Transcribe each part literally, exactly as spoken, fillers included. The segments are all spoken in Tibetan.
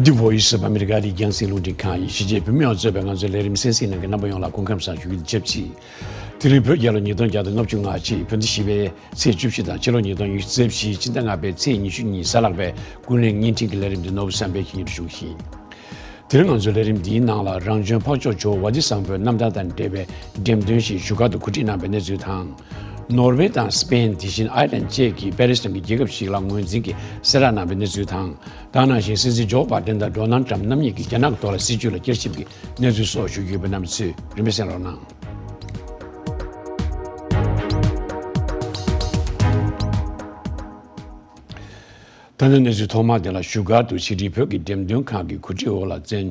The Voice of America རིགས་རྒྱང་སྲིང་རླུང་འཕྲིན་ཁང་ཡིན། གཞིས་བྱེས་བོད་མི་ཡོངས་གཙོས་པའི་ང་ཚོའི་ལས་རིམ་གསན་གཟིགས་གནང་མཁན་རྣམ་པ་ཡོངས་ལ་སྐུ་ཁམས་བཟང་ཞུ་རྒྱུ་དང་ཆབས་ཅིག་དེ་རིང་བོད་རྒྱལ་ལོ་ཉིས་སྟོང་བརྒྱ་དང་ལྔ་བཅུ་ང་གཅིག་བོད་ཟླ་བཞི་པའི་ཚེས་བཅུ་བཞི་དང་ཕྱི་ལོ་ཉིས་སྟོང་ཉི་ཤུ་རྩ་བཞི་ཕྱི་ཟླ་ལྔ་པའི་ཚེས་ཉི་ཤུ་གཉིས་གཟའ་ལྷག་པའི་ཀུན་གླེང་བརྙན་འཕྲིན་གྱི་ལས་རིམ་འདི་ནོར་བུ་བསམ་འཕེལ་གྱིས་སྙན་སྒྲོན་ཞུ་གི་ཡིན། དེ་རིང་ང་ཚོའི་ལས་རིམ་འདིའི་ནང་ལ་རང་བྱོན་འཕགས་མཆོག་ཇོ་བོ་ཝ་ཏི་བཟང་པོའི་རྣམ་ཐར་དང་འབྲེལ་བའི་འགྲེམས་སྟོན་ཞིག་བཞུགས་སྒར་དུ་གོ་སྒྲིག་གནང་བའི་གནས་ཚུལ་དང་། ནོར་ཝེ་དང་སི་པེན། དེ་བཞིན་ཨའི་ལན་བཅས་ཀྱིས་པེ་རི་སི་ནང་གི་རྒྱལ་ཁབ་ཞིག་ལ་ངོས་འཛིན་གྱིས་གསལ་བསྒྲགས་གནང་བའི་གནས་ཚུལ་དང་། ད་ག་ནང་བཞིན་སྲིད་འཛིན་ཇོ་བྷ་ཌེན་དང་ཌོ་ནལ་ཊམ་རྣམ་གཉིས་ཀྱིས་རྒྱ་ནག་གི་ཐོག་ལ་སྲིད་བྱུས་ལ་བསྐྱར་ཞིབ་ཀྱི་གནས་ཚུལ་སོགས་ཞུ་རྒྱུ་ཡོད་པ་རྣམ་པ་ཚོས་རིམ་པས་གསན་རོགས་གནང་། ད་ནི་གནས་ཚུལ་ཐོག་མ་དེ་ལ། བཞུགས་སྒར་དུ་ཕྱི་དྲིལ་བོད་ཀྱི་འགྲེམས་སྟོན་ཁང་གི་གོ་སྒྲིག་འོག་ལ་བཙན།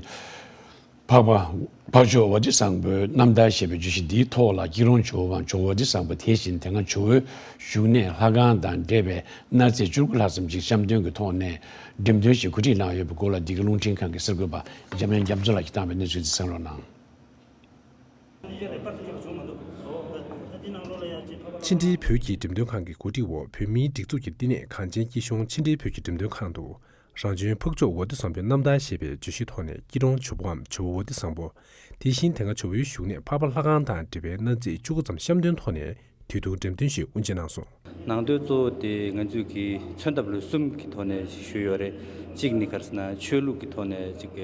འཕགས་པ་འཕགས་མཆོག་ཝ་ཏི་བཟང་པོའི་རྣམ་ཐར་ཞེས་པའི་བརྗོད་གཞི་འདིའི་ཐོག་ལ། སྐྱིད་གྲོང་ཇོ་བོ་དབང་ཇོ་བོ་ཝ་ཏི་བཟང་པོ། དེ་བཞིན་དེ་སྔ་ཇོ་བོའི་བཞུགས་གནས་ལྷ་ཁང་དང་འབྲེལ་བའི་གནའ་རྫས་བཅུ་དགུ་ལྷག་ཙམ་ཞིག་བཤམས་སྟོན་གྱི་ཐོག་ནས་འགྲེམས་སྟོན་ཞིག་གོ་སྒྲིག་གནང་ཡོད་པའི་སྐོར་ལ། འདི་ག་རླུང་འཕྲིན་ཁང་གི་གསར་འགོད་པ་འཇམ་དབྱངས་རྒྱ་མཚོ་ལགས་ཀྱིས་བཏང་བའི་གནས་ཚུལ་དེ་གསན་རོགས་གནང་། ཕྱི་དྲིལ་བོད་ཀྱི་འགྲེམས་སྟོན་ཁང་གི་གོ་སྒྲིག་འོག་བོད་མིའི་སྒྲིག་འཛུགས་ཀྱི་བསྟི་གནས་གངས་ཅན་སྐྱིད་གཤོངས་ཕྱི་དྲིལ་བོད་ཀྱི་འགྲེམས་སྟོན་ཁང་དུ། རང་བྱོན་འཕགས་མཆོག་ཝ་ཏི་བཟང་པོའི་རྣམ་ཐར་ཞེས་པའི་བརྗོད་གཞིའི་ཐོག་ནས། སྐྱིད་གྲོང་ཇོ་བོའམ་ཇོ་བོ་ཝ་ཏི་བཟང་པོ། དེ་བཞིན་དེ་སྔ་ཇོ་བོའི་བཞུགས་གནས་འཕགས་པ་ལྷ་ཁང་དང་འབྲེལ་བའི་གནའ་རྫས་བཅུ་དགུ་ཙམ་བཤམས་སྟོན་ཐོག་ནས་དུས་ཐུང་འགྲེམས་སྟོན་ཞིག་དབུ་འབྱེད་གནང་སོང་། ནང་དོན་གཙོ་བོ་དེ་ང་ཚོས་ཀྱི་མཚོན་ཐབས་ལུས་གསུམ་གྱི་ཐོག་ནས་ཞུས་ཡོད་རེད། གཅིག་ནི་ག་རེ་ཟེར་ན་ཆོས་ལུགས་ཀྱི་ཐོག་ནས་གཅིག་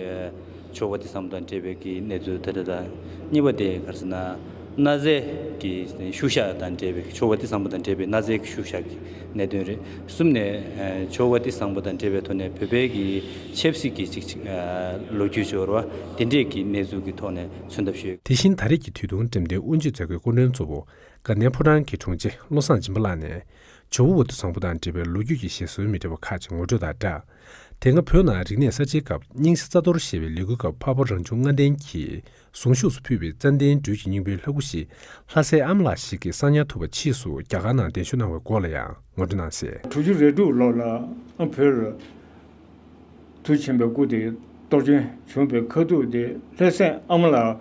ཇོ་བོ་ཝ་ཏི་བཟང་པོ་དང་འབྲེལ་བའི་གི་གནས་ཚུལ་དེ་འདྲ་དང་། གཉིས་པ་དེ་ག་རེ་ཟེར་ན་གནའ་རྫས་ཀྱི་ཤུལ་བཞག་དང་འབྲེལ་བའི། ཇོ་བོ་ཝ་ཏི་བཟང་པོ་དང་འབྲེལ་བའི་གནའ་རྫས་ཀྱི་ཤུལ་བཞག་གི་གནད་དོན་རེད། གསུམ་ནས་ཇོ་བོ་ཝ་ཏི་བཟང་པོ་དང་འབྲེལ་བའི་ཐོག་ནས་བོད་པའི་གི་ཆབ་སྲིད་ཀྱི་ཅིག་ཅིག་ལོ་རྒྱུས་སྦྱོར་བ་དེ་འདྲས་ཀྱི་གནས་ཚུལ་གྱི་ཐོག་ནས་མཚོན་ཐབས་ཞུས། དེ་བཞིན་ད་རེས་ཀྱི་དུས་ཐུང་འགྲེམས་སྟོན་དབུ་འབྱེད་མཛད་སྒོའི་སྐུ་མགྲོན་གཙོ་བོ་དགའ་ལྡན་ཕོ་བྲང་གི་དྲུང་ཆེ་བློ་བཟང་སྦྱིན་པ་ལགས་ནས། ཇོ་བོ་ཝ་ཏི་བཟང་པོ་དང་འབྲེལ་བའི་ལོ་རྒྱུས་ཀྱི་ཞེས་སོར་མི་འདྲ་བ་ཁག་ཅིག་ངོ་སྤྲོད་དང་སྦྲགས། དེ་སྔ་བོད་ནང་རིག་གནས་གསར་བརྗེའི་སྐབས་རྙིང་ཞེན་རྩ་གཏོར་ཞེས་པའི་ལས་འགུལ་སྐབས་འཕགས་པ་རང་བྱུང་ལྔ་ལྡན་གྱིས་གཟུངས་གཞུག་ཏུ་ཕུལ་བའི་ཙན་དན་སྦྲུལ་གྱི་སྙིང་པོའི་ལྷ་སྐུ་ཞིག་ལྷ་སའི་ཨ་མ་ལགས་ཤིག་གིས་གསང་ཉར་ཐུབ་པ་ཕྱིས་སུ་རྒྱ་གར་ནང་གདན་ཞུ་གནང་བའི་སྐོར་ལ་ཡང་ངོ་སྤྲོད་གནང་གསལ། དྲུག་ཅུ་རེ་དྲུག་ལོ་ལ་ཨ་བོད་ལ་མཐུ་ཆེན་པོའི་སྐུ་དེ་གཏོར་སྐྱོན་བྱུང་བའི་ཁ་ཐུག་དེ། ལྷ་སའི་ཨ་མ་ལགས་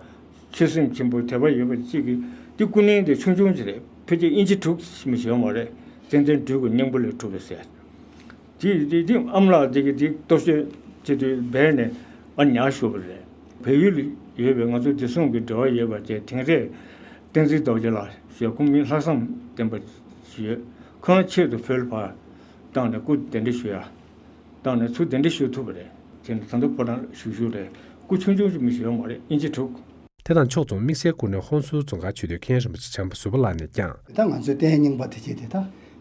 ཆོས་སེམས་ཆེན་པོ་དད་པ་ཡོད་པ་གཅིག་གིས། དེ་སྐུ་བརྙན་དེ་ཆུང་ཆུང་ཅིག་རེད། ཕལ་ཆེར་ཨིན་ཅི་དྲུག་ཙམ་ཞིག་ཡོད་མ་རེད། ཙན་དན་སྦྲུལ་གྱི་སྙིང་པོ་ལས་གྲུབ་པ་ཟེར། དེ་དེ་དེ་ཨ་མ་ལགས་དེ་གིས་དེ་གཏོར་སྐྱོན་བྱེད་དུས་སྦས་ནས་ཨ་ཉར་བཞག་པ་རེད། བལ་ཡུལ་ལ་ཡོད་པའི་ང་ཚོ་བདེ་སྲུང་གི་འབྲེལ་བ་ཡོད་པ་བཅས། དེང་རབས་བསྟན་འཛིན་རྡོ་རྗེ་ལགས་ཞེས། ཁོང་མི་ལྷག་བསམ་ལྡན་པ་ཞིག་ཡོད། ཁོང་ཆེད་དུ་བོད་ལ་ཕར་བཏང་ནས་སྐུ་གདན་འདྲེན་ཞུ་ཡ། བཏང་ནས་ཚུར་གདན་འདྲེན་ཞུ་ཐུབ་པ་རེད། དེ་ནི་ད་ལྟ་ཕོ་བྲང་བཞུགས་བཞུགས་རེད། སྐུ་ཆུང་ཆུང་ཅིག་མི་ཞིག་ཡོད་མ་རེད། ཨིན་ཅི་དྲུག་དེ་དང་ཕྱོགས་མཚུངས་དམིགས་བསལ་སྐུ་མགྲོན་ཧོན་སུར་རྫོང་དཀར་ཆོས་སྡེའི་མཁན་རིན་པོ་ཆེ་བྱམས་པ་ཟུར་པ་ལགས་ནས་ཀྱང་། ད་ང་ཚོའི་རྟེན་རྙིང་པ་དེ་གྱད་དེ་ད་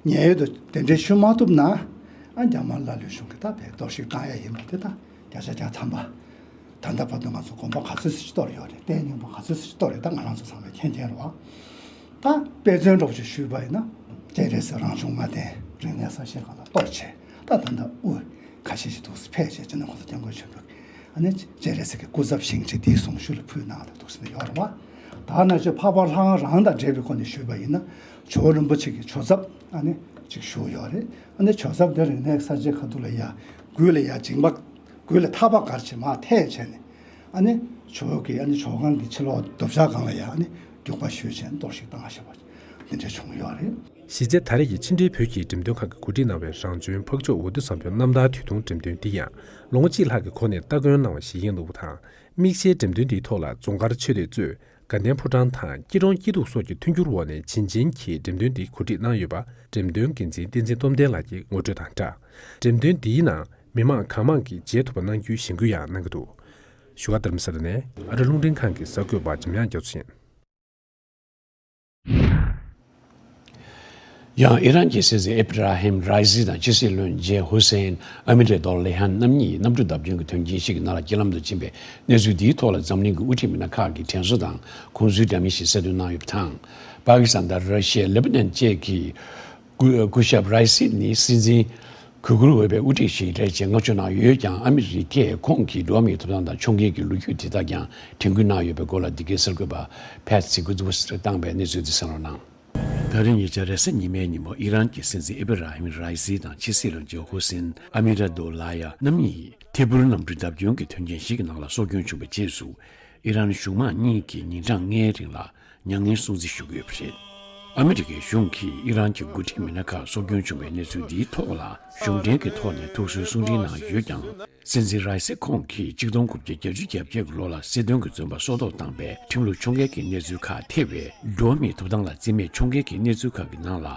ཉེན་གཡོལ་དུ་གདན་འདྲེན་ཞུ་མ་ཐུབ་ན། ཨ་རྒྱ་དམར་ལ་ལུས་གཞུང་གིས་ད་བས་གཏོར་བཤིག་བཏང་ཡ་ཡིན་པ་དེ་ད་བརྒྱ་ཆ་བརྒྱ་ཐམ་པ། ད་ལྟ་བར་དུ་ང་ཚོ་དགོན་པ་ག་ཚོད་ཅིག་གཏོར་ཡོད་རེད། རྟེན་རྙིང་པ་ག་ཚོད་ཅིག་གཏོར་ཡོད། ད་ང་རང་ཚོ་ཚང་མས་མཁྱེན་མཁྱེན་རེད་བ། ད་དཔེ་མཚོན་འདྲ་པོ་ཅིག་ཞུས་པ་ཡིན་ན། སྤྱན་རས་གཟིགས་རང་བྱུང་ལྔ་ལྡན་རིག་གནས་གསར་བརྗེའི་སྒང་ལ་གཏོར་བྱས། ད་ད་ལྟ་དབུ་ཁ་ཤས་ཤིག་འདུག་སེ་ཕལ་ཆེར་སྤྱི་ནོར་གོང་ས་སྐྱབས་མགོན་ཆེན་པོས་ཨ་ནི་སྤྱན་རས་གཟིགས་ཀྱི་སྐུ་ཚབ་བཞེངས་བྱས་དེའི་གཟུངས་གཞུག་ལ་ཕུལ་གནང་བ་དང་འདུག་སེ་ཡོད་རེད་བ། ད་ནང་ཆོས་འཕགས་པ་ལྷ་ཁང་རང་དང་འབྲེལ་བའི་སྒོ་ནས་ཞུས་པ་ཡིན་ན། ཇོ་བོ་རིན་པོ་ཆེ་གི་ཇོ་ཚབ་ཨ་ནི་ཅིག་བཞུགས་ཡོད་རེད། ཨ་ནི་ཇོ་ཚབ་དེ་རིག་གནས་གསར་བརྗེའི་ཁ་ཐུག་ལ་ཡ་མགུལ་ལ་ཡ་འཇིང་པ། མགུལ་ལ་ཐག་པ་ག་རེ་བྱས་མར་འཐེན་བྱས་ནས། ཨ་ནི་ཇོ་བོ་གི་ཨ་ནི་ཇོ་ཁང་གི་ཕྱི་ལོགས་རྡོ་བྱག་སྒང་ལ་ཡ་ཨ་ནི་རྒྱུག་པ་གཞུས་བྱས་ནས་གཏོར་བཤིག་བཏང་བཞག་པ་འདི་འདྲ་བྱུང་ཡོད་རེད། གཞི་རྩའི་ད་རེས་ཀྱི་ཕྱི་དྲིལ་བོད་ཀྱི་འགྲེམས་སྟོན་ཁང་གིས་གོ་སྒྲིག་གནང་བའི་རང་བྱོན་འཕགས་མཆོག་ཝ་ཏི་བཟང་པོའི་རྣམ་ཐར་དུས་ཐུང་འགྲེམས་སྟོན་འདི་ཡང་ལོ་ངོ་གཅིག་ལྷག་གི་གོང་ནས་སྟ་གོན་གནང་བ་ཞིག་ཡིན་ལུགས་དང་། དམིགས་བསལ་འགྲེམས་སྟོན་འདིའི་ཐོག་ལ་རྫོང་དཀར་ཆོས་སྡེ་གཙོས་དགའ་ལྡན་ཕོ་བྲང་དང་སྐྱིད་གྲོང་སྐྱིད་སྡུག་སོགས་ཀྱི་མཐུན་འགྱུར་འོག་ནས་བྱིན་ཅན་གྱིས་འགྲེམས་སྟོན་འདི་གོ་སྒྲིག་གནང་ཡོད་པ། འགྲེམས་སྟོན་འགན་འཛིན་བསྟན་འཛིན་སྟོབས་ལྡན་ལགས་ཀྱིས་ངོ་སྤྲོད་དང་སྦྲགས། འགྲེམས་སྟོན་འདིའི་ནང་མི་མང་གང་མང་གིས་མཇལ་ཐུབ་པ་གནང་རྒྱུའི་གཞེན་སྐུལ་ཡང་གནང་གི་འདུག་བཞུགས་སྒར་རྡ་རམ་ས་ལ་ནས་ཨ་རི་རླུང་འཕྲིན་ཁང་གི་གསར་འགོད་པ་འཇམ་དབྱངས་རྒྱ་མཚོ་ཡིན། ཡང་ཨི་རན་གྱི་སྲིད་འཛིན་ཨེབ་ར་ཧིམ་རའི་སི་དང་ཕྱི་སྲིད་བློན་ཇེ་ཧུ་སེན་ཨ་མི་ར་དོ་ལེ་ཧན་རྣམ་གཉིས་གནམ་གྲུ་བརྡབ་སྐྱོན་གྱི་དོན་རྐྱེན་ཞིག་གི་ནང་ལ་རྐྱེན་ལམ་དུ་ཕྱིན་པའི་གནས་ཚུལ་འདིའི་ཐོག་ལ་འཛམ་གླིང་གི་དབུ་ཁྲིད་མི་སྣ་ཁག་གིས་དྲན་གསོ་དང་དགོངས་ཚུལ་འདྲ་མིན་ཞིག་གསལ་སྟོན་གནང་ཡོད་པ་དང་། པ་ཀི་སི་ཐན་དང་ར་ཤི་ཡ། ལེ་བྷ་ནན་བཅས་ཀྱི་སྐུ་སྐུ་ཞབས་རའི་སི་ནི་སྲིད་འཛིན་གུས་བཀུར་འོས་པའི་དབུ་ཁྲིད་ཞིག་རེད་ཅེས་བསྔགས་བརྗོད་གནང་ཡོད་ཀྱང་། ཨ་མི་རི་ཀས་ཁོང་གི་འགྲོ་བ་མིའི་ཐོབ་ཐང་དང་ཕྱོགས་འགལ་གྱི་ལོ་རྒྱུས་དེ་དག་ཀྱང་དྲན་སྐུལ་གནང་ཡོད་པའི་སྐོར་ལ། འདི་གའི་གསར་འགོད་པ་ཕེ་ཏི་སི་གུ་ཛི་ཝུ་སི་ཀིས་བཏང་པའི་གནས་ཚུལ་དེ་གསན་རོགས་གནང་། ད་རེས་ཉེ་ཆར་རེས་གཟའ་ཉི་མའི་ཉིན་མོ་ཨི་རན་གྱི་སྲིད་འཛིན་ཨེ་བྷ་ར་ཧིམ་རའི་སི་དང་ཕྱི་སྲིད་བློན་ཇེ་ཧུ་སིན་ཨ་མི་ར་དོ་ལ་ཡ་རྣམ་གཉིས་ཐད་འཕུར་གནམ་གྲུ་བརྡབ་སྐྱོན་གྱི་དོན་རྐྱེན་ཞིག་གི་ནང་ལ་སྲོག་སྐྱོན་བྱུང་བའི་རྗེས་སུ། ཨི་རན་གཞུང་མང་གཉིས་ཀྱིས་ཉིན་གྲངས་ལྔའི་རིང་ལ་མྱ་ངན་སྲུང་བརྩི་ཞུ་གི་ཡོད་པ་རེད། ཨ་མི་རི་ཀའི་གཞུང་གིས་ཨི་རན་གྱི་འགོ་ཁྲིད་མི་སྣ་ཁག་སྲོག་སྐྱོན་བྱུང་བའི་གནས་ཚུལ་འདིའི་ཐོག་ལ་གཞུང་འབྲེལ་གྱི་ཐོག་ནས་ཐུགས་གསོའི་གསུང་འཕྲིན་གནང་ཡོད་ཀྱང་། སྲིད་འཛིན་རའི་སི་ཁོང་གིས་ཆིག་སྟོང་དགུ་བརྒྱ་བརྒྱད་ཅུ་གྱ་བརྒྱད་ཀྱི་ལོ་ལ་སྲིད་དོན་གྱི་བཙོན་པ་སྲོག་ཐོག་བཏང་བའི་ཁྲིམས་ལུགས་ཕྱོགས་འགལ་གྱི་གནས་ཚུལ་ཁག་ཐེ་བའི་འགྲོ་བ་མིའི་ཐོབ་ཐང་ལ་བརྩི་མེད་ཕྱོགས་འགལ་གྱི་གནས་ཚུལ་ཁག་གི་ནང་ལ་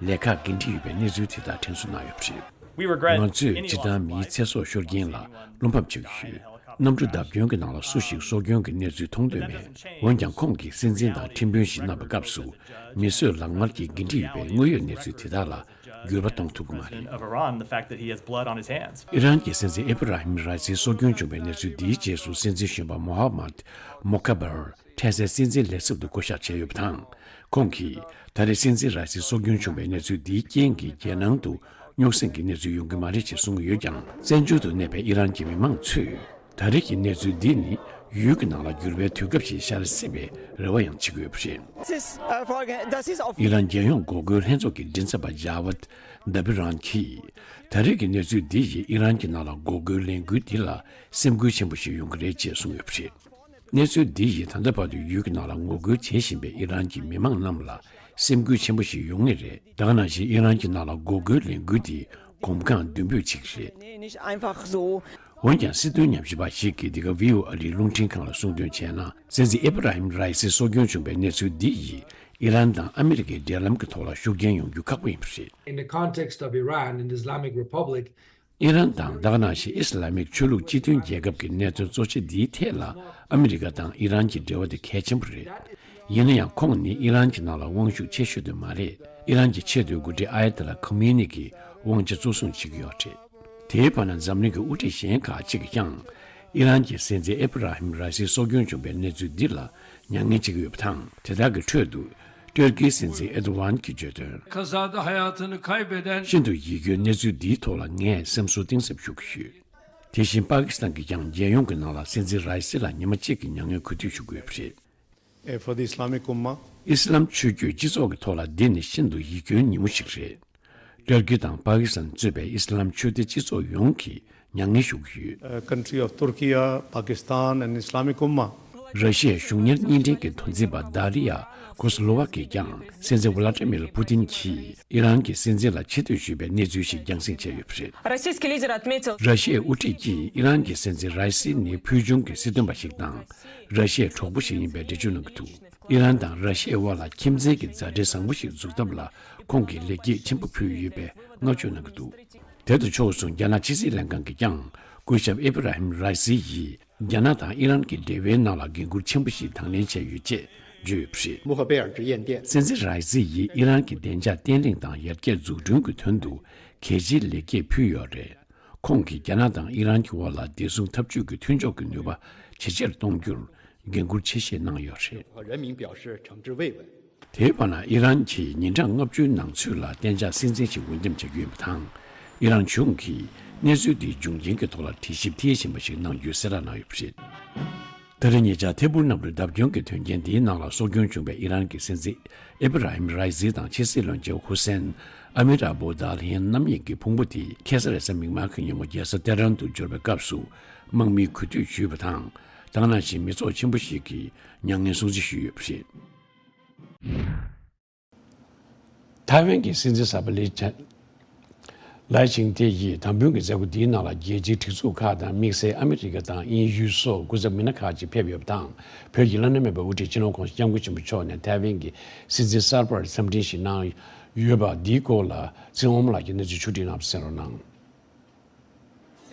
ལས་ཀ་འགན་འཁྲི་ཡོད་པའི་གནས་ཚུལ་དེ་དག་དྲན་གསོ་གནང་ཡོད་པ་རེད། We regret ང་ཚོས་སྤྱིར་བཏང་མིའི་ཚེ་སྲོག་ཤོར་མཁན་ལ་བློ་ཕམ་བྱེད་ཀྱི་ཡོད། གནམ་གྲུ་བརྡབ་སྐྱོན་གྱི་ནང་ལ་སུ་ཞིག་སྲོག་སྐྱོན་གྱི་གནས་ཚུལ་མཐོང་འདོད་མེད། འོན་ཀྱང་ཁོང་གིས་སྲིད་འཛིན་དང་ཁྲིམས་དཔོན་ཞིག་གནང་བའི་སྐབས་སུ། མི་གསོད་ལག་དམར་གྱི་འགན་འཁྲི་ཡོད་པའི་དངོས་ཡོད་གནས་ཚུལ་དེ་དག་ལ་འགྱུར་བ་གཏོང་ཐུབ་ཀྱི་མ་རེད། Of Iran, the fact that he has blood on his hands. ཨི་རན་གྱི་སྲིད་འཛིན་ཨེ་བྷ་ར་ཧིམ་ར་ཨི་སིའི་སྲོག་སྐྱོན་བྱུང་བའི་གནས་ཚུལ་འདིའི་རྗེས་སུ་སྲིད་འཛིན་གཞོན་པ་མོ་ཧ་མད་མོ་ཁ་བར་འཕྲལ་སེལ་སྲིད་འཛིན་ལས་ཚབ་ཏུ་བསྐོ་གཞག་བྱས་ཡོད་པ་དང་། ཁོང་གིས་ད་རེས་སྲིད་འཛིན་ར་ཨི་སིའི་སྲོག་སྐྱོན་བྱུང་བའི་གནས་ཚུལ་འདིའི་རྐྱེན་གྱིས་རྒྱལ་ནང་དུ་རྙོག་ཟིང་གི་གནས་ཚུལ་ཡོང་གི་མ་རེད་ཅེས་གསུངས་ཡོད་ཀྱང་། བཙན་བྱོལ་དུ་གནས་པའི་ཨི་རན་གྱི་མི་མང་ཚོས་ད་རེས་ཀྱི་གནས་ཚུལ་འདི་ནི་ཡུལ་གྱི་ནང་ལ་འགྱུར་བའི་དུས་སྐབས་ཤིག་ཤར་སྲིད་པའི་རེ་བ་ཡང་བྱེད་ཀྱི་ཡོད་པ་རེད། This is, uh, for, this is of ཨི་རན་རྒྱལ་ཡོངས་འགོག་རྒོལ་ལྷན་ཚོགས་ཀྱི་མགྲིན་ཚབ་པ་ཇཱ་ཝད་དཱ་བི་རན་གྱིས། ད་རེས་ཀྱི་གནས་ཚུལ་འདི་ཡིས་ཨི་རན་གྱི་ནང་ལ་འགོག་རྒོལ་ལས་འགུལ་འདི་ལ་སེམས་འགུལ་ཆེན་པོ་ཞིག་ཡོང་གི་རེད་ཅེས་གསུངས་ཡོད་པ་རེད། གནས་ཚུལ་འདི་ཡིས་ད་ལྟ་བར་དུ་ཡུལ་གྱི་ནང་ལ་ངོ་རྒོལ་བྱེད་བཞིན་པའི་ཨི་རན་གྱི་མི་མང་རྣམས་ལ་སེམས་འགུལ་ཆེན་པོ་ཞིག་ཡོང་ངེས་རེད། ད་ག་ནང་བཞིན་ཨི་རན་གྱི་ནང་ལ་འགོག་རྒོལ་ལས་འགུལ་འདི་གོམ་གང་མདུན་སྤོས་བྱེད་ཀྱི་རེད། Nicht einfach so འོན་ཀྱང་སྲིད་དོན་ཉམས་ཞིབ་པ་ཞིག་གིས་འདི་ག་ཝི་ཨོ་ཨ་རིའི་རླུང་འཕྲིན་ཁང་ལ་གསུངས་དོན་བྱས་ན། སྲིད་འཛིན་ཨེ་བྷ་ར་ཧིམ་ར་ཨི་སི་སྲོག་སྐྱོན་བྱུང་བའི་གནས་ཚུལ་འདི་ཡིས་ཨི་རན་དང་ཨ་མི་རི་ཀའི་འབྲེལ་ལམ་གྱི་ཐོག་ལ་ཤུགས་རྐྱེན་ཡོང་རྒྱུ་ཁག་པོ་ཡིན་པ་རེད། In the context of Iran and Islamic Republic, ཨི་རན་དང་ད་ག་ནང་བཞིན་ཨི་སི་ལ་མིག་ཆོས་ལུགས་སྤྱི་མཐུན་རྒྱལ་ཁབ་ཀྱི་གནད་དོན་གཙོ་ཆེ་འདིའི་ཐད་ལ་ཨ་མི་རི་ཀ་དང་ཨི་རན་གྱི་འབྲེལ་བ་དེ་གལ་ཆེན་པོ་རེད། ཡིན་ན་ཡང་ཁོང་ནི་ཨི་རན་གྱི་ནང་ལ་དབང་ཤུགས་ཆེ་ཤོས་དེ་མ་རེད། ཨི་རན་གྱི་ཆེས་མཐོའི་འགོ་ཁྲིད་ཨ་ཡ་ཏུ་ལ་ཁ་མེ་ནི་གིས་དབང་ཆ་གཙོ་བཟུང་བྱེད་ཀྱི་ཡོད་རེད། དེའི་བར་ན་འཛམ་གླིང་གི་དབུ་ཁྲིད་གཞན་ཁག་ཅིག་གིས་ཀྱང་ཨི་རན་གྱི་སྲིད་འཛིན་ཨེ་བྷ་ར་ཧིམ་ར་ཨི་སིའི་སྲོག་སྐྱོན་བྱུང་བའི་གནས་ཚུལ་འདི་ལ་མྱ་ངན་བྱེད་ཀྱི་ཡོད་པ་དང་། དེ་དག་གི་ཁྲོད་དུ་ཏུར་ཀིའི་སྲིད་འཛིན་ཨེར་དོ་ཝན་གྱིས་བརྗོད་དོན། Kazada hayatını kaybeden ཤིན་ཏུ་ཡིད་སྐྱོའི་གནས་ཚུལ་འདིའི་ཐོག་ལ་ངས་སེམས་གསོ་གཏིང་ཟབ་ཞུ་གི་ཡོད། དེ་བཞིན་པ་ཀི་སི་ཐན་གྱིས་ཀྱང་རྒྱལ་ཡོངས་ཀྱི་ནང་ལ་སྲིད་འཛིན་ར་ཨི་སི་ལ་ཉི་མ་གཅིག་གི་མྱ་ངན་གུས་འདུད་ཞུ་གི་ཡོད་པ་རེད། Eh, for the Islamic Ummah. ཨི་སི་ལམ་ཆོས་བརྒྱུད་སྤྱི་ཚོགས་ཀྱི་ཐོག་ལ་འདི་ནི་ཤིན་ཏུ་ཡིད་སྐྱོའི་ཉིན་མོ་ཞིག་རེད། ཏུར་ཀི་དང་པ་ཀི་སི་ཐན་གཙོས་པའི་ཨི་སི་ལམ་ཆོས་སྡེ་སྤྱི་ཚོགས་ཡོངས་ཀྱིས་མྱ་ངན་ཞུ་གི་ཡོད། Uh, country of Turkey, Pakistan and Islamic Ummah. ར་ཤི་ཡའི་གཞུང་གཉེར་གཉིས་ལྡན་གྱི་མཐུན་རྫས་པ་དཱ་རི་ཡ་ཀོ་སི་ལོ་ཝ་གིས་ཀྱང་སྲིད་འཛིན་ཝ་ལ་ཏི་མིར་པུ་ཏིན་གྱིས་ཨི་རན་གྱི་སྲིད་འཛིན་ལ་ཆེ་བསྟོད་ཞུས་པའི་གནས་ཚུལ་ཞིག་རྒྱང་སྲིང་བྱས་ཡོད་པ་རེད། Российский лидер отметил. ར་ཤི་ཡའི་དབུ་ཁྲིད་ཀྱིས་ཨི་རན་གྱི་སྲིད་འཛིན་ར་ཨི་སི་ནི་ཕུལ་བྱུང་གི་སྲིད་དོན་པ་ཞིག་དང་། ར་ཤི་ཡའི་གྲོགས་པོ་ཞིག་ཡིན་པའི་འགྲེལ་བརྗོད་གནང་གི་འདུག་ཨི་རན་དང་ར་ཤི་ཡའི་དབར་ལ་ཁྱིམ་མཚེས་ཀྱི་མཛའ་འབྲེལ་བཟང་པོ་ཞིག་འཛུགས་ཐབས་ལ་ཁོང་གིས་ལེགས་སྐྱེས་ཆེན་པོ་ཕུལ་ཡོད་པའི་བསྔགས་བརྗོད་གནང་གི་འདུག་དེ་དང་ཕྱོགས་མཚུངས་རྒྱ་ནག་ཕྱི་སྲིད་ལྷན་ཁང་གིས་ཀྱང་སྐུ་ཞབས་ཨེ་བྷ་ར་ཧིམ་ར་ཨི་སི་ཡིས་རྒྱ་ནག་དང་ཨི་རན་གྱི་འབྲེལ་བའི་ནང་ལ་འགན་འཁུར་ཆེན་པོ་ཞིག་དང་ལེན་བྱས་ཡོད་ཅེས་བརྗོད་ཡོད་པ་རེད། 穆赫贝尔之宴电。 སྲིད་འཛིན་ར་ཨི་སི་ཡིས་ཨི་རན་གྱི་བདེ་འཇགས་བརྟན་ལྷིང་དང་ཡར་རྒྱས་འཛུགས་སྐྲུན་གྱི་དོན་དུ་གལ་ཆེའི་ལེགས་སྐྱེས་ཕུལ་ཡོད་རེད། ཁོང་གིས་རྒྱ་ནག་དང་ཨི་རན་གྱི་དབར་ལ་བདེ་སྲུང་འཐབ་ཇུས་ཀྱི་མཐུན་ཕྱོགས་ཀྱི་ནུས་པ་ཇེ་ཆེར་གཏོང་རྒྱུར་འགན་འཁུར་ཆེ་བཞེས་གནང་ཡོད་རེད། 和人民表示诚挚慰问。 དེའི་བར་ན་ཨི་རན་གྱིས་ཉིན་གྲངས་ལྔ་བཅུའི་ནང་ཚུད་ལ་གཏན་འཇགས་སྲིད་འཛིན་ཞིག་འོས་འདེམས་བྱ་རྒྱུ་ཡིན་པ་དང་། ཨི་རན་གཞུང་གིས་གནས་ཚུལ་འདིའི་འབྱུང་རྐྱེན་གྱི་ཐོག་ལ་དྲི་ཞིབ་མཐིལ་ཕྱིན་པ་ཞིག་གནང་རྒྱུའི་གསལ་བསྒྲགས་གནང་ཡོད་པ་རེད། ད་རེས་ཉེ་ཆར་ཐད་འཕུར་གནམ་གྲུ་བརྡབ་སྐྱོན་གྱི་དོན་རྐྱེན་འདིའི་ནང་ལ་སྲོག་སྐྱོན་བྱུང་བའི་ཨི་རན་གྱི་སྲིད་འཛིན་ཨེ་བྷ་ར་ཧིམ་ར་ཨི་སི་དང་ཕྱི་སྲིད་བློན་ཆེན་ཧུ་སེན་ཨ་མིར་ཨ་བོ་དཱ་ལྷན་རྣམ་གཉིས་ཀྱི་ཕུང་པོ་དེ་ཁ་སང་རེས་གཟའ་མིག་དམར་གྱི་ཉིན་མོ་རྒྱལ་ས་ཏེ་ཧྲན་དུ་འབྱོར་བའི་སྐབས་སུ་དམག་མིས་གུས་འདུད་ཞུས་པ་དང་། ད་ག་ནང་བཞིན་མི་ཚོགས་ཆེན་པོ་ཞིག་གིས་མྱ་ངན་སྲུང་བརྩི་ཞུས་ཡོད་པ་རེད། ཐའེ་ཝན་གྱི་སྲིད་འཛིན་གསར་པ་ལི་ཆན། ལའེ་ཆིང་ཏེ་ཡིས་དམ་འབུལ་གྱི་མཛད་སྒོ་འདིའི་ནང་ལ་རྒྱལ་སྤྱིའི་སྒྲིག་འཛུགས་ཁག་དང་དམིགས་བསལ་ཨ་མི་རི་ཀ་དང་དབྱིན་ཡུལ་སོགས་སྐུ་ཚབ་མི་སྣ་ཁག་ཅིག་ཕེབས་ཡོད་པ་དང་། བོད་ཀྱི་བླ་ན་མེད་པའི་དབུ་ཁྲིད་སྤྱི་ནོར་༧གོང་ས་༧སྐྱབས་མགོན་ཆེན་པོ་མཆོག་ནས་ཐའེ་ཝན་གྱི་སྲིད་འཛིན་གསར་པར་འཚམས་འདྲི་ཞིག་གནང་ཡོད་པ་འདིའི་སྐོར་ལ་ཚེ་དབང་མོ་ལགས་ཀྱིས་གནས་ཚུལ་ཕྱོགས་བསྒྲིགས་གནང་བ་གསན་རོགས་གནང་།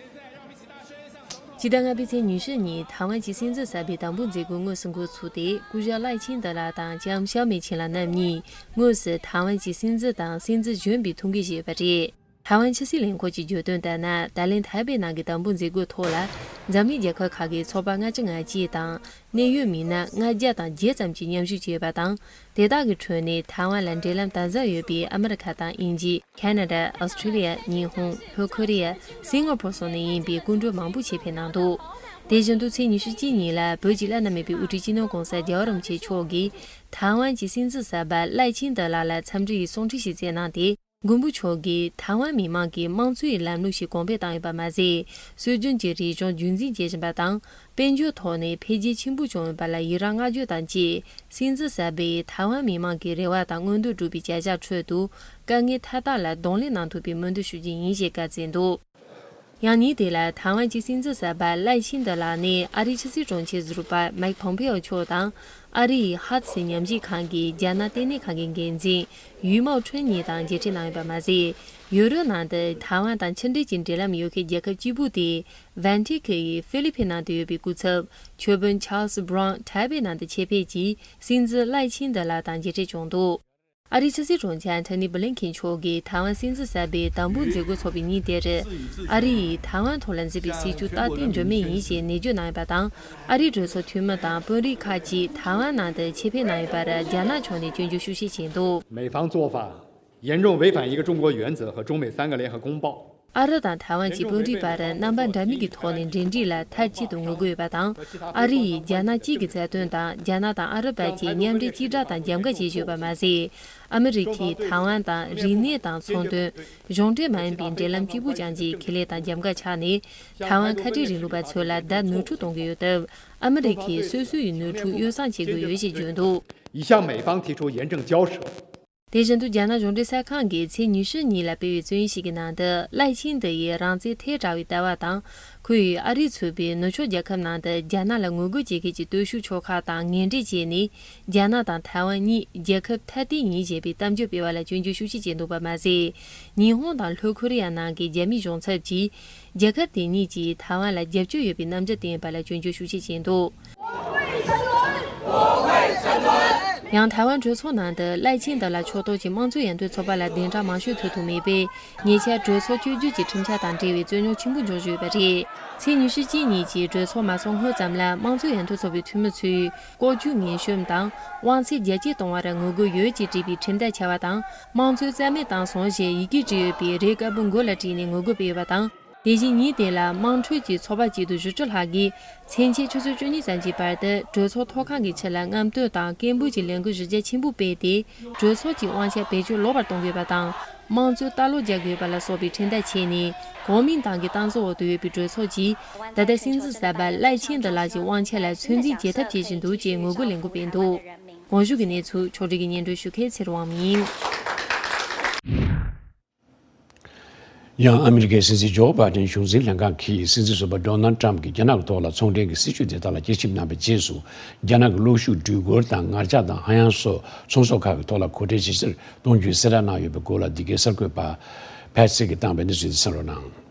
སྤྱི་ཟླ་ལྔ་པའི་ཚེས་ཉི་ཤུ་ཉིན་ཐའེ་ཝན་གྱི་སྲིད་འཛིན་གསར་པའི་དམ་འབུལ་མཛད་སྒོ་དངོས་སུ་འགོ་ཚུགས་ཏེ། སྐུ་ཞབས་ལའེ་ཆིང་ཏེ་ལགས་དང་ལྕམ་ཞའོ་མེ་ཆིང་ལགས་རྣམ་གཉིས་དངོས་སུ་ཐའེ་ཝན་གྱི་སྲིད་འཛིན་དང་སྲིད་འཛིན་གཞོན་པའི་ཐུགས་འགན་བཞེས་པ་རེད། ཐའེ་ཝན་ཕྱི་སྲིད་ལས་ཁུངས་ཀྱིས་བརྗོད་དོན་ལྟར་ན། ད་ལན་ཐའེ་པེ་ནང་གི་དམ་འབུལ་མཛད་སྒོའི་ཐོག་ལ་འཛམ་གླིང་རྒྱལ་ཁབ་ཁག་གི་ཚོགས་པ་ལྔ་བཅུ་ང་གཅིག་དང་། གནད་ཡོད་མི་སྣ་ལྔ་བརྒྱ་དང་བརྒྱད་ཙམ་གྱིས་མཉམ་ཞུགས་བྱས་པ་དང་། དེ་དག་གི་ཁྲོད་ནས་ཐའེ་ཝན་ལ་འབྲེལ་ལམ་དམ་ཟབ་ཡོད་པའི་ཨ་མི་རི་ཁ་དང་དབྱིན་ཇི། ཁ་ན་ཌ། ཨོ་སི་ཁྲི་ལི་ཡ། ཉི་ཧོང་། ལྷོ་ཁོ་རི་ཡ། སིང་ག་པོར་སོགས་ནས་ཡིན་པའི་སྐུ་མགྲོན་མང་པོ་ཞིག་ཕེབས་གནང་འདུག་དེ་བཞིན་དུ་ཚེས་ཉི་ཤུ་གཅིག་ཉིན་ལ་བོད་ཀྱི་བླ་ན་མེད་པའི་དབུ་ཁྲིད་སྤྱི་ནོར་༧གོང་ས་༧རྒྱལ་བ་རིན་པོ་ཆེ་མཆོག་གིས་ཐའེ་ཝན་གྱི་སྲིད་འཛིན་གསར་པ་ལའེ་ཆིང་ཏེ་ལགས་ལ་འཚམས་འདྲི་ཡི་གསུང་འཕྲིན་ཞིག་བསྩལ་གནང་སྟེ། མགོན་པོ་མཆོག་གིས་ཐའེ་ཝན་མི་མང་གིས་དམངས་གཙོའི་ལམ་ལུགས་ཤིག་གོང་འཕེལ་བཏང་ཡོད་པ་མ་ཟད། སྲོལ་རྒྱུན་གྱི་རིག་གཞུང་རྒྱུན་འཛིན་བྱེད་བཞིན་པ་དང་། དཔལ་འབྱོར་ཐོག་ནས་འཕེལ་རྒྱས་ཆེན་པོ་བྱུང་ཡོད་པ་ལ་ཡི་རང་བསྔགས་བརྗོད་དང་བཅས། སྲིད་འཛིན་གསར་པས་ཐའེ་ཝན་མི་མང་གི་རེ་བ་དང་མངོན་འདོད་བསྒྲུབས་པའི་བྱ་གཞག་ཁྲོད་དུ། དཀའ་ངལ་མཐའ་དག་ལ་གདོང་ལེན་གནང་ཐུབ་པའི་སྨོན་འདུན་ཞུ་རྒྱུ་ཡིན་ཞེས་བཀའ་སྩལ་འདུག། ཡང་ཉིན་དེ་ལ་ཐའེ་ཝན་གྱི་སྲིད་འཛིན་གསར་པ་ལའེ་ཆིང་ཏེ་ལགས་ནས་ཨ་རིའི་ཕྱི་སྲིད་དྲུང་ཆེ་ཟུར་པ་མེག་ཕོམ་པེ་ཨོ་མཆོག་དང་། ཨ་རི་ཡི་ཧ་ཏི་སི་ཉམས་ཞིབ་ཁང་གི་རྒྱ་ནག་ལྟེ་གནས་ཁང་གི་འགན་འཛིན་ཡུས་མའོ་ཁྲེན་གཉིས་དང་མཇལ་འཕྲད་གནང་ཡོད་པ་མ་ཟད། ཡུ་རོབ་ནང་དུ་ཐའེ་ཝན་དང་ཕྱི་འབྲེལ་གྱི་འབྲེལ་ལམ་ཡོད་མཁན་རྒྱལ་ཁབ་གཅིག་པུ་སྟེ། ཝན་ཊི་ཁི་ཡི་ཧྥི་ལི་ཕིན་ནང་དུ་ཡོད་པའི་སྐུ་ཚབ་ཆོས་དཔོན་ཆཱལ་སི་བྷ་རའུན་ཐའེ་པེ་ནང་དུ་ཆེད་ཕེབས་ཀྱིས་སྲིད་འཛིན་ལའེ་ཆིང་ཏེ་ལགས་དང་མཇལ་འཕྲད་བྱུང་འདུག། ཨ་རིའི་ཕྱི་སྲིད་དྲུང་ཆེ་ཨན་ཐོ་ནི་བྷི་ལིན་ཁེན་མཆོག་གིས་ཐའེ་ཝན་སྲིད་འཛིན་གསར་པའི་དམ་འབུལ་མཛད་སྒོའི་ཚོགས་པའི་ཉིན་དེར། ཨ་རི་ཡིས་ཐའེ་ཝན་ཐོག་ལ་མཛད་པའི་སྲིད་བྱུས་སྟབས་བདེ་འགྱུར་མེད་ཡིན་ཞེས་ནན་བརྗོད་གནང་ཡོད་པ་དང་། ཨ་རིའི་གྲོས་ཚོགས་འཐུས་མི་དང་དཔོན་རིགས་ཁག་ཅིག་ཐའེ་ཝན་ནང་དུ་ཆེད་ཕེབས་གནང་ཡོད་པར་རྒྱ་ནག་ཕྱོགས་ནས་སྐྱོན་བརྗོད་ཤུགས་ཆེ་བྱས་འདུག། 美方做法严重违反一个中国原则和中美三个联合公报。 ཨ་རི་དང་ཐའེ་ཝན་གྱི་དཔོན་རིགས་བར་རྣམ་པ་འདྲ་མིན་གྱི་ཐོག་ནས་འབྲེལ་འདྲིས་ལ་མཐའ་གཅིག་ཏུ་ངོ་རྒོལ་ཡོད་པ་དང་། ཨ་རི་ཡིས་རྒྱ་ནག་གཅིག་གི་རྩ་དོན་དང་། རྒྱ་ནག་དང་ཨ་རི་བར་གྱི་མཉམ་འབྲེལ་གཅིག་སྒྲིལ་དང་རྒྱབ་འགལ་བྱེད་བཞིན་ཡོད་པ་མ་ཟད། ཨ་མི་རི་ཀས་ཐའེ་ཝན་དང་རིག་གནས་དང་ཚོང་དོན། གཞུང་འབྲེལ་མ་ཡིན་པའི་འབྲེལ་ལམ་གཅིག་པུ་ཅན་གྱི་ཁེ་ལས་དང་རྒྱབ་འགལ་ཆགས་ནས། ཐའེ་ཝན་ཁ་བྲལ་རིང་ལུགས་པ་ཚོ་ལ་བརྡ་ནོར་འཁྲུལ་གཏོང་གི་ཡོད་སྟབས། ཨ་མི་རི་ཀས་སོ་སོ་ཡི་ནོར་འཁྲུལ་གཡོལ་བསམ་བྱེད་དགོས་ཡོད་ཅེས་བརྗོད་འདུག། 已向美方提出严正交涉。 དེ་བཞིན་དུ་རྒྱ་ནག་གཞུང་འབྲེལ་གསར་ཁང་གིས་ཚེས་ཉི་ཤུ་ཉིན་ལ་སྤེལ་བའི་རྩོད་ཡིག་ཞིག་གི་ནང་དུ། ལའེ་ཆིང་ཏེ་ཡིས་རང་བཙན་ཐལ་དྲགས་པའི་ལྟ་བ་དང་། ཁོ་ཡིས་ཨ་རིས་ཚུད་པའི་ནུབ་ཕྱོགས་རྒྱལ་ཁབ་ནང་དུ་རྒྱ་ནག་ལ་ངོ་རྒོལ་བྱེད་མཁན་གྱི་སྟོབས་ཤུགས་ཕྱོགས་ཁག་དང་ངན་འབྲེལ་བྱས་ནས། རྒྱ་ནག་དང་ཐའེ་ཝན་གཉིས་རྒྱལ་ཁབ་ཐ་དད་ཡིན་ཞེས་པའི་གཏམ་བརྗོད་སྤེལ་བ་ལ་སྐྱོན་བརྗོད་ཤུགས་ཆེ་བྱས་འདུག་པ་མ་ཟད། ཉི་ཧོང་དང་ལྷོ་ཁོ་རི་ཡ་ནང་གི་རྒྱ་མིའི་གཞུང་ཚབ་ཀྱིས། རྒྱལ་ཁབ་དེ་གཉིས་ཀྱིས་ཐའེ་ཝན་ལ་རྒྱབ་སྐྱོར་ཡོད་པའི་རྣམ་འགྱུར་བསྟན་ཡོད་པ་ལ་སྐྱོན་བརྗོད་ཤུགས་ཆེ་བྱས་འདུག། ཡང་ཐའེ་ཝན་གྲོས་ཚོགས་ནང་དུ་ལའེ་ཆིང་ཏེ་ལགས་ཕྱོགས་གཏོགས་ཀྱི་དམངས་གཙོའི་ཡར་ཐོན་ཚོགས་པ་ལ་གདན་འདྲེན་མང་ཤོས་ཐོབ་ཐུབ་མེད་པས། ཉེ་ཆར་གྲོས་ཚོགས་བཅོས་བསྒྱུར་གྱི་ཁྲིམས་འཆར་དང་འབྲེལ་བའི་རྩོད་རྙོག་ཆེན་པོ་འབྱུང་བཞིན་ཡོད་པ་རེད། ཚེས་ཉི་ཤུ་གཅིག་ཉིན་གྱི་གྲོས་ཚོགས་མ་ཚོགས་སྔོན་ཙམ་ལ་དམངས་གཙོའི་ཡར་ཐོན་ཚོགས་པའི་འཐུས་མི་ཚོས་ལྐོག་གྱུར་ངན་གཤོམ་དང་དབང་ཚད་རྒྱ་སྐྱེད་གཏོང་བར་ངོ་རྒོལ་ཡོད་ཅེས་བྲིས་པའི་ཁྲིམས་དར་ཕྱར་བ་དང་། དམངས་གཙོ་རྩ་མེད་བཏང་སོང་ཞེས་ཡི་གེ་བྲིས་ཡོད་པའི་རས་དཀར་པོ་མགོ་ལ་བྲིས་ནས་ངོ་རྒོལ་སྤེལ་ཡོད་པ་དང་། དེ་བཞིན་ཉིན་དེ་ལ་དམངས་ཁྲོད་ཀྱི་ཚོགས་པ་གཅིག་ཏུ་བཞི་བཅུ་ལྷག་གིས་མཚན་ཕྱེད་ཆུ་ཚོད་བཅུ་གཉིས་ཙམ་གྱི་བར་དུ་གྲོས་ཚོགས་ཐོག་ཁང་གི་ཕྱི་ལ་རྔམ་སྟོན་དང་སྐད་འབོད་ཀྱི་ལས་འགུལ་གཞི་རྒྱ་ཆེན་པོ་སྤེལ་ཏེ། གྲོས་ཚོགས་ཀྱི་དབང་ཆ་བེད་སྤྱོད་ལོག་པར་གཏོང་དགོས་པ་དང་། དམངས་གཙོའི་ལྟ་ལོག་རྒྱག་དགོས་པ་ལ་སོགས་པའི་ཁྲིམས་དར་ཕྱེ་ནས། གོ་མིན་ཏང་གི་སྟངས་འཛིན་འོག་ཏུ་ཡོད་པའི་གྲོས་ཚོགས་ཀྱིས་ད་ལྟ་སྲིད་འཛིན་གསར་པ་ལའེ་ཆིང་ཏེ་ལགས་ཀྱི་དབང་ཆ་ལ་ཚོད་འཛིན་བྱེད་ཐབས་བྱེད་བཞིན་འདུག་ཅེས་ངོ་རྒོལ་ལས་འགུལ་སྤེལ་འདུག། གོང་ཞུས་ཀྱི་གནས་ཚུལ་ཕྱོགས་སྒྲིག་གིས་སྙན་སྒྲོན་ཞུ་མཁན་ཚེ་རིང་དབང་མོ་ཡིན། ཡང་ཨ་མི་རི་ཀའི་སྲིད་འཛིན་ཇོ་བྷའི་ཌེན་གཞུང་འཛིན་ལྷན་ཁང་གིས་སྲིད་འཛིན་ཟུར་པ་ཌོ་ནལ་ཊམ་གྱིས་རྒྱ་ནག་གི་ཐོག་ལ་ཚོང་འབྲེལ་གྱི་སྲིད་བྱུས་དེ་དག་ལ་དཔྱད་ཞིབ་གནང་བའི་རྗེས་སུ། རྒྱ་ནག་གི་གློག་ཤུགས་སྦྲུལ་སྒོར་དང་ངར་ལྕགས་དང་ཧ་ཡང་སོགས་ཚོང་ཟོག་ཁག་གི་ཐོག་ལ་གོ་ཁྲལ་ཇེ་ཆེར་གཏོང་རྒྱུའི་གསལ་བསྒྲགས་གནང་ཡོད་པའི་སྐོར་ལ་འདི་གའི་གསར་འགོད་པ་ཕེ་སི་གིས་བཏང་བའི་གནས་ཚུལ་དེ་གསན་རོགས་གནང་།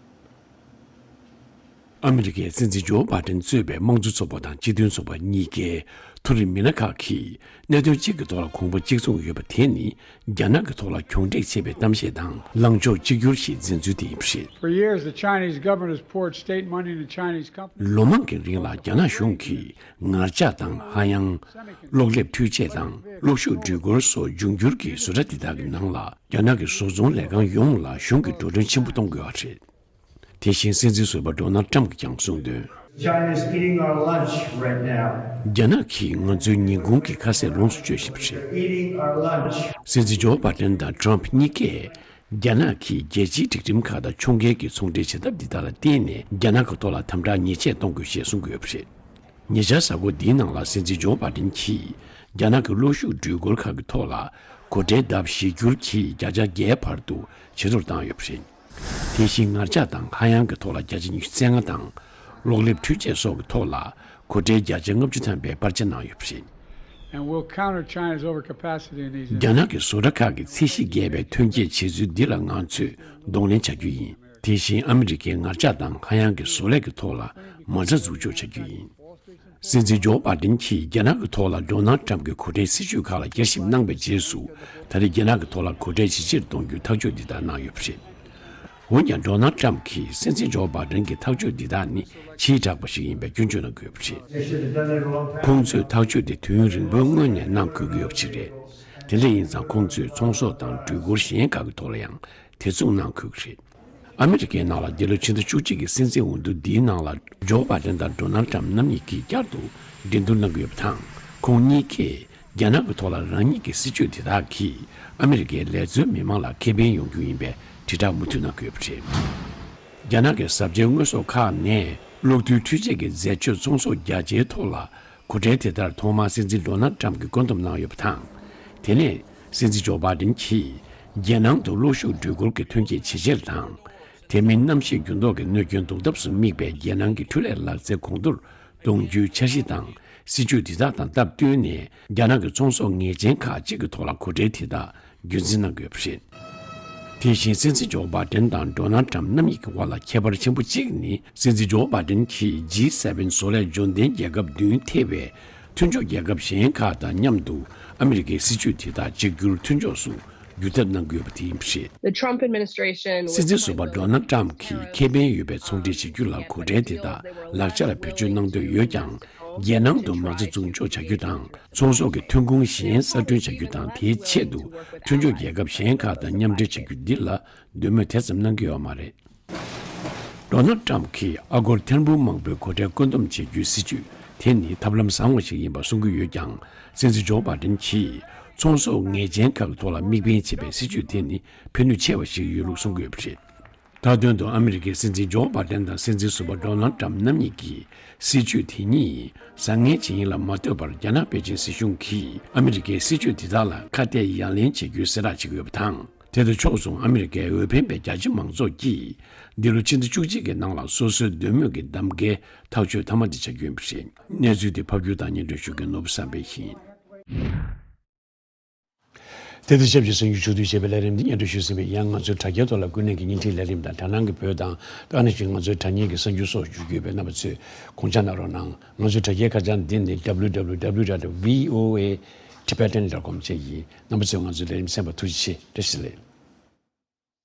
ཨ་མི་རི་ཀའི་སྲིད་འཛིན་ཇོ་བྷའི་ཌེན་གཙོས་པའི་དམངས་གཙོ་ཚོགས་པ་དང་སྤྱི་མཐུན་ཚོགས་པ་གཉིས་ཀས་མཐོ་རིམ་མི་སྣ་ཁག་གིས་གནད་དོན་གཅིག་གི་ཐོག་ལ་གོམ་པ་གཅིག་མཚུངས་ཡོད་པ་དེ་ནི། རྒྱ་ནག་གི་ཐོག་ལ་གྱོང་གྲད་བྱེད་པའི་གཏམ་བཤད་དང་ལངས་ཕྱོགས་གཅིག་གྱུར་ཞིག་འཛིན་ཚུལ་དེ་ཡིན་པ་རེད། For years, the Chinese government has poured state money into Chinese companies. ལོ་མང་གི་རིང་ལ་རྒྱ་ནག་གཞུང་གིས་ངར་ལྕགས་དང་ཧ་ཡང་། གློག་ལེབ་འཕྲུལ་ཆས་དང་གློག་ཤུགས་སྦྲུལ་སྒོར་སོགས་འབྱུང་འགྱུར་གྱི་བཟོ་གྲྭ་དེ་དག་གི་ནང་ལ་རྒྱ་ནག་གི་བཟོ་ཚོང་ལས་ཁང་ཡོངས་ལ་གཞུང་གིས་འགྲོ་གྲོན་ཆེན་པོ་གཏོང་དགོས་པ་རེད། དེ་བཞིན་སྲིད་འཛིན་ཟུར་པ་ཌོ་ནལ་ཊམ་གྱིས་ཀྱང་གསུངས་དོན། China is eating our lunch right now. རྒྱ་ནག་གིས་ང་ཚོའི་ཉིན་གུང་གི་ཁ་ཟས་ལོངས་སུ་སྤྱོད་བཞིན་པ་རེད། Eating our lunch. སྲིད་འཛིན་ཇོ་བྷའི་ཌེན་དང་ཊམ་གཉིས་ཀས་རྒྱ་ནག་གིས་རྒྱལ་སྤྱིའི་སྒྲིག་ཁྲིམས་ཁག་དང་ཕྱོགས་འགལ་གྱི་ཚོང་འབྲེལ་བྱེད་ཐབས་འདི་དག་ལ་བརྟེན་ནས་རྒྱ་ནག་གི་ཐོག་ལ་དམ་དྲག་ཉེས་ཆད་གཏོང་དགོས་ཞེས་གསུང་གི་ཡོད་པ་རེད། ཉེ་ཆར་གཟའ་འཁོར་འདིའི་ནང་ལ་སྲིད་འཛིན་ཇོ་བྷའི་ཌེན་གྱིས་རྒྱ་ནག་གི་གློག་ཤུགས་སྦྲུལ་སྒོར་ཁག་གི་ཐོག་ལ་གོ་ཁྲལ་ལྡབ་བཞི་འགྱུར་གྱིས་བརྒྱ་ཆ་བརྒྱད་བར་དུ་ཇེ་མཐོར་བཏང་ཡོད་པ་རེད། དེ་བཞིན་ངར་ལྕགས་དང་ཧ་ཡང་གི་ཐོག་ལ་བརྒྱ་ཆ་ཉི་ཤུ་རྩ་ལྔ་དང་། གློག་ལེབ་འཕྲུལ་ཆས་སོགས་ཀྱི་ཐོག་ལ་གོ་ཁྲལ་བརྒྱ་ཆ་ལྔ་བཅུ་ཐམ་པའི་སྤར་ཆ་གནང་ཡོད་པ་རེད། And we'll counter China's overcapacity in these རྒྱ་ནག་གི་བཟོ་གྲྭ་ཁག་གིས་ཚད་གཞི་བརྒལ་བའི་ཐོན་སྐྱེད་བྱེད་ཚུལ་འདི་ལ་ང་ཚོས་གདོང་ལེན་བྱ་རྒྱུ་ཡིན། དེ་བཞིན་ཨ་མི་རི་ཀའི་ངར་ལྕགས་དང་ཧ་ཡང་གི་བཟོ་ལས་ཀྱི་ཐོག་ལ་མ་རྩ་འཛུགས་འཇོག་བྱ་རྒྱུ་ཡིན། སྲིད་འཛིན་ཇོ་བྷའི་ཌེན་གྱིས་རྒྱ་ནག་གི་ཐོག་ལ་ཌོ་ནལ་ཊམ་གྱི་གོ་ཁྲལ་སྲིད་བྱུས་ཁག་ལ་བསྐྱར་ཞིབ་གནང་བའི་རྗེས་སུ། ད་རེས་རྒྱ་ནག་གི་ཐོག་ལ་གོ་ཁྲལ་ཇེ་ཆེར་གཏོང་རྒྱུའི་ཐག་གཅོད་འདི་ལྟར་གནང་ཡོད་པ་རེད། འོན་ཀྱང་ཌོ་ནལ་ཊམ་གྱིས་སྲིད་འཛིན་ཇོ་བྷའི་ཌེན་གྱི་ཐག་གཅོད་འདི་དག་ནི་ཕྱིའི་དྲག་པ་ཞིག་ཡིན་པའི་སྐྱོན་བརྗོད་གནང་གི་ཡོད་པ་རེད། ཁོང་ཚོས་ཐག་གཅོད་དེ་དུས་ཡུན་རིང་པོའི་སྔོན་ནས་གནང་དགོས་ཀྱི་ཡོད་པ་ཞིག་རེད། དེ་འདྲ་ཡིན་ཙང་ཁོང་ཚོས་ཚོང་ཟོག་དང་སྦྲུལ་སྒོར་གཞན་ཁག་གི་ཐོག་ལ་ཡང་དེ་མཚུངས་གནང་དགོས་ཀྱི་རེད། ཨ་མི་རི་ཀའི་ནང་ལ་འདི་ལོ་ཕྱི་ཟླ་བཅུ་གཅིག་གི་སྲིད་འཛིན་འོས་བསྡུ་འདིའི་ནང་ལ་ཇོ་བྷའི་ཌེན་དང་ཌོ་ནལ་ཊམ་རྣམ་གཉིས་ཀྱིས་བསྐྱར་དུ་འགྲན་བསྡུར་གནང་གི་ཡོད་པ་དང་། ཁོང་གཉིས་ཀས་ རྒྱ་ནག་གི་ཐོག་ལ་རང་ཉིད་ཀྱི་སྲིད་བྱུས་དེ་དག་གིས་ཨ་མི་རི་ཀའི་ལས་བཟོའི་མི་མང་ལ་ཁེ་ཕན་ཡོང་རྒྱུ་ཡིན་པའི་དྲིལ་བསྒྲགས་མུ་མཐུད་གནང་གི་ཡོད་པ་རེད། རྒྱ་ནག་གི་གཟབ་རྒྱས་དངོས་ཟོག་ཁག་ནས་གློག་རྡུལ་འཕྲུལ་ཆས་ཀྱི་འཛད་སྤྱོད་ཚོང་ཟོག་རྒྱ་ཆེའི་ཐོག་ལ་གོ་ཁྲལ་དེ་ལྟར་ཐོག་མར་སྲིད་འཛིན་ཌོ་ནལ་ཊམ་གྱིས་བཀོད་འདོམས་གནང་ཡོད་པ་དང་། དེ་ནས་སྲིད་འཛིན་ཇོ་བྷའི་ཌེན་གྱིས་རྒྱལ་ནང་དུ་གློག་ཤུགས་སྒྲོལ་སྐུར་གྱི་ཐོན་སྐྱེད་ཇེ་ཆེར་དང་། དེ་མིན་གནམ་གཤིས་འགྱུར་ལྡོག་གི་གནོད་སྐྱོན་ཟློག་ཐབས་སུ་དམིགས་པའི་རྒྱལ་ནང་གི་འཕྲུལ་ལས་ལག་རྩལ་གོང་མཐོར་གཏོང་རྒྱུའི་འཆར་གཞི་དང་སྲིད་ཇུས་འདི་དག་དང་སྟབས་བསྟུན་ནས་རྒྱ་ནག་གི་ཚོང་ཟོག་ངེས་ཅན་ཁག་ཅིག་གི་ཐོག་ལ་གོ་ཁྲལ་དེ་དག་རྒྱུན་འཛིན་གནང་དགོས་པ་རེད། དེ་བཞིན་སྲིད་འཛིན་ཇོ་བྷའི་ཌེན་དང་ཌོ་ནལ་ཊམ་རྣམ་གཉིས་ཀྱི་དབར་ལ་ཁྱད་པར་ཆེན་པོ་གཅིག་ནི། སྲིད་འཛིན་ཇོ་བྷའི་ཌེན་གྱིས་ཇི་སེ་བེན་བཟོ་ལས་འབྱོར་ལྡན་རྒྱལ་ཁབ་བདུན་ཐེ་བའི་མཐུན་ཕྱོགས་རྒྱལ་ཁབ་གཞན་ཁག་དང་མཉམ་དུ་ཨ་མི་རི་ཀའི་སྲིད་ཇུས་དེ་དག་གཅིག་གྱུར་མཐུན་ཕྱོགས་སུ་བསྒྱུར་ཐབས་གནང་དགོས་པ་དེ་ཡིན་པ་རེད། The Trump administration was སྲིད་འཛིན་ཟུར་པ་ཌོ་ནལ་ཊམ་གྱིས་ཁེ་ཕན་ཡོད་པའི་ཚོང་འབྲེལ་བྱེད་རྒྱུ་ལ་གོ་ཁྲལ་དེ་དག་ལག་ཆ་ལ་བེད་སྤྱོད་གནང་འདོད་ཡོད་ཀྱང་། རྒྱལ་ནང་དུ་མ་རྩ་འཛུགས་འཇོག་བྱ་རྒྱུ་དང་ཚོང་ཟོག་གི་ཐོན་ཁུངས་གཞན་གསར་སྐྲུན་བྱ་རྒྱུ་དང་། དེའི་ཆེད་དུ་མཐུན་ཕྱོགས་རྒྱལ་ཁབ་གཞན་ཁག་དང་མཉམ་འབྲེལ་བྱ་རྒྱུ་འདི་ལ་འདོད་མོས་དེ་ཙམ་གནང་གི་ཡོད་མ་རེད། ཌོ་ནལ་ཊམ་གྱིས་ཨ་སྒོར་ཐེར་འབུམ་མང་པོའི་གོ་ཁྲལ་བཀོད་འདོམས་བྱེད་རྒྱུའི་སྲིད་ཇུས་དེ་ནི་ཐབས་ལམ་བཟང་བ་ཞིག་ཡིན་པ་གསུང་གི་ཡོད་ཀྱང་། སྲིད་འཛིན་ཇོ་བྷའི་ཌེན་གྱིས་ཚོང་ཟོག་ངེས་ཅན་ཁག་གི་ཐོག་ལ་དམིགས་འབེན་བྱེད་པའི་སྲིད་ཇུས་དེ་ནི་ཕན་ནུས་ཆེ་བ་ཞིག་ཡོད་ལུགས་གསུང་གི་ཡོད་པ་རེད། མཐའ་དོན་དུ་ཨ་མི་རི་ཀའི་སྲིད་འཛིན་ཇོ་བྷའི་ཌེན་དང་སྲིད་འཛིན་ཟུར་པ་ཌོ་ནལ་ཊམ་རྣམ་གཉིས་ཀྱི་སྲིད་ཇུས་དེ་གཉིས་བཟང་ངན་ཇི་ཡིན་ལ་མ་ལྟོས་པར། རྒྱ་ནག་པེ་ཅིན་སྲིད་གཞུང་གིས་ཨ་མི་རི་ཀའི་སྲིད་ཇུས་དེ་དག་ལ་ཁ་གཏད་ཡང་ལེན་བྱེད་རྒྱུའི་གསལ་བསྒྲགས་བྱེད་ཀྱི་ཡོད་པ་དང་། དེ་དང་ཕྱོགས་མཚུངས་ཨ་མི་རི་ཀའི་འོས་འཕེན་པའི་རྒྱ་ཆེ་མང་ཚོགས་ཀྱིས་འདི་ལོ་ཕྱི་ཟླ་བཅུ་གཅིག་གི་ནང་ལ་སོ་སོའི་འདོད་མོས་ཀྱི་གདམ་གའི་ཐག་གཅོད་མཐའ་མ་དེ་བྱ་རྒྱུ་ཡིན་པ་རེད། གནས་ཚུལ་དེ་ཕབ་སྒྱུར་དང་སྙན་སྒྲོན་ཞུ་མཁན་ནོར་བུ་བསམ་འཕེལ་ཡིན། དེ་དང་ཆབས་ཅིག་གསར་འགྱུར་ཕྱོགས་བསྡུས་བྱས་པའི་ལས་རིམ་འདི་སྙན་སྒྲོན་ཞུས་ཟིན་པས། ཡང་ང་ཚོའི་དྲ་རྒྱའི་ཐོག་ལ་ཀུན་གླེང་གི་བརྙན་འཕྲིན་ལས་རིམ་དང་། དྲ་སྣང་གི་བོད་དང་། ཨ་ནི་བཞིན་ང་ཚོའི་དྲ་བརྙན་གྱི་གསར་འགྱུར་སོགས་བརྒྱུད་ཡོད་པས། རྣམ་པ་ཚོས་དགོངས་འཇགས་གནང་རོགས་གནང་། ང་ཚོའི་དྲ་རྒྱའི་ཁ་བྱང་འདི་ནི་W W W dot V O A Tibetan dot com བཅས་ཡིན། རྣམ་པ་ཚོས་ང་ཚོའི་ལས་རིམ་གསན་པར་ཐུགས་རྗེ་ཆེ། བཀྲ་ཤིས་བདེ་ལེགས།